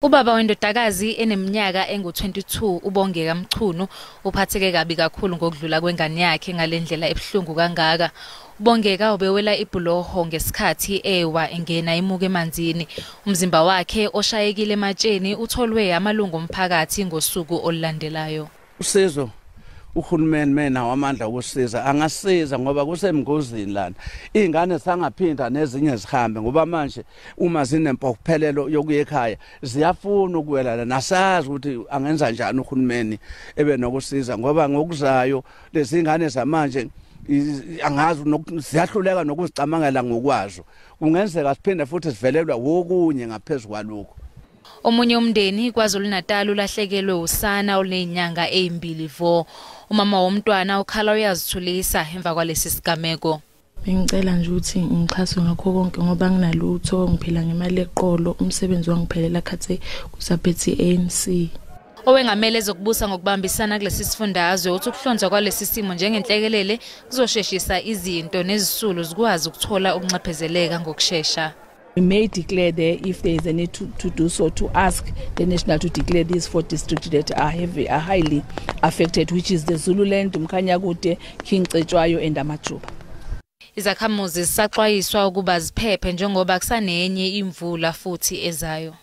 Ubaba wendodakazi eneminyaka engu-22 uBongeka Mchunu uphatheke kabi kakhulu ngokudlula kwengane yakhe ngale ndlela ebuhlungu kangaka. UBongeka ubewela ibhuloho ngesikhathi ewa engena emuka emanzini. Umzimba wakhe oshayekile ematsheni utholwe amalungu omphakathi ngosuku olulandelayo. Usizo uhulumeni menawo amandla okusiza angasiza ngoba kusemngozini lana. Iy'ngane sangaphinda nezinye zihambe ngoba manje uma zinempokophelelo yokuya ekhaya ziyafuna ukuwela lana. Asazi ukuthi angenza njani uhulumeni ebe nokusiza ngoba ngokuzayo lezi ngane zamanje angazi ziyahluleka nokuzicamangela ngokwazo. Kungenzeka siphinde futhi sivelelwa wokunye ngaphezu kwalokho. Omunye umndeni KwaZulu-Natal ulahlekelwe usana olunezinyanga ezimbili vo. Umama womntwana ukhala uyazithulisa emva kwalesi sigameko. Bengicela nje ukuthi ngixhaswe ngakho konke ngoba nginalutho, ngiphila ngemali eqolo, umsebenzi wangiphelela khathi kusaphethe i-ANC. Owengamele ezokubusa ngokubambisana kulesi sifundazwe uthi ukuhlonzwa kwalesi simo njengenhlekelele kuzosheshisa izinto nezisulu zikwazi ukuthola ukunxephezeleka ngokushesha. We may declare there, if there is a need to do so, to ask the national to declare these four districts that are highly affected, which is the Zululand, Umkhanyakude, King Cetshwayo and Amajuba. Izakhamuzi zisaxwayiswa ukuba ziphephe njengoba kusanenye imvula futhi ezayo.